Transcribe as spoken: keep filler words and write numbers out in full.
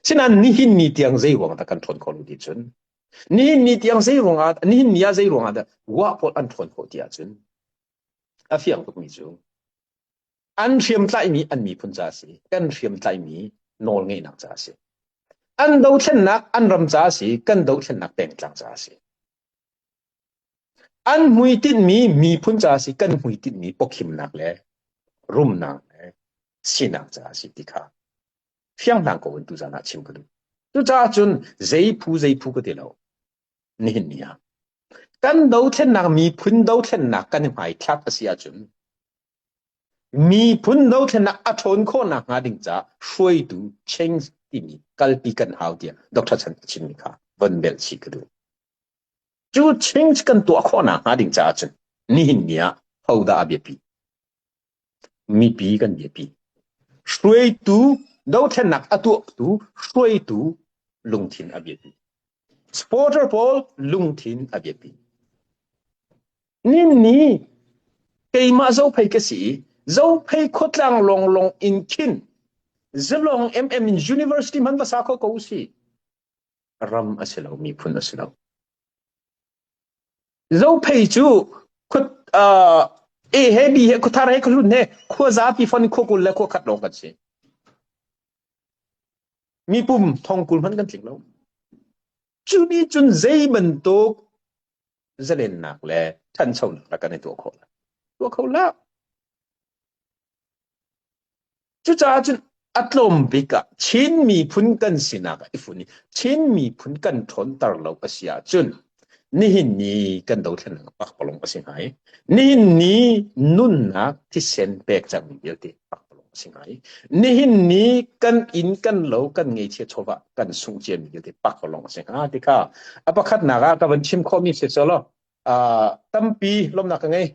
Sinain nihin ni tiang zei ruangah dah kan ṭhawn khawh lo ti cun, nihin ni tiang zei ruangah, nihin ni ah zei ruangah dah guah pawl an ṭhawn khawh ti ahcun a fiang tukmi cu an hriamtlaihmi an miphun ca a si, kan hriamtlaihmi nawlngeihnak ca a si. An dothlennak an ram ca a si, kan dothlennak pengtlang ca a si. An hmuitinhmi miphun ca a si, kan hmuitinhmi pawkhimnak le rumnak le sinak ca a si ti kha fiang hlan ko in tuzan ah chim ka duh. Cucaah cun zeiphu, zeiphu ka ti lo. Nihin ni ah kan dothlennak, miphun dothlennak kan hmaithlak a si ahcun, miphun dothlennak a ṭhawn khawhnak hnga ding caah hruaitu, change timi kalpi kan hau tiah Doctor Chan a chimmi kha von belh chih ka duh. Cu change kan tuah khawhnak hnga ding caah cun nihin ni ah hodah a biapi? Mipi kan biapi. Hruaitu, dothlennak a tuahtu hruaitu lungthin a biapi. Supporter pawl lungthin a biapi. Nihin ni keimah Zophei ka si i, Zophei khuatlang lawnglawng in khin, Zilong M M in university hman va sa kho ko u si. Ram a si lo, miphun a si lo. Zophei cu khut, aa, A he, B he, khuathar he, khuahlun he, khuazapi fon, khuakul le khuakhat lawng kan si. Mipum thongkul hmanh kan tling lo. Cu nih cun zei bantuk zalennak le ṭhanchonak dah kan i tuah khawh lai? Tuah kho lo. Cucaah cun a tlawm bik ah Chin miphun kan sinak ah i fun i Chin miphun kan ṭhawnter lo a si ahcun, nihin ni kan dothlennak pakpalawng a si hnga i, nihin ni nunnak thisen pek cangmi vialte pakpalawng a si hnga i, nihin ni kan inn, kan lo, kan ngeichia chawva kan sungh ciami vialte pakpalawng a si hnga ti kha a pakhatnak ah ka van chim khawhmi si seh law, aa, tampi lawmhnak ka ngei.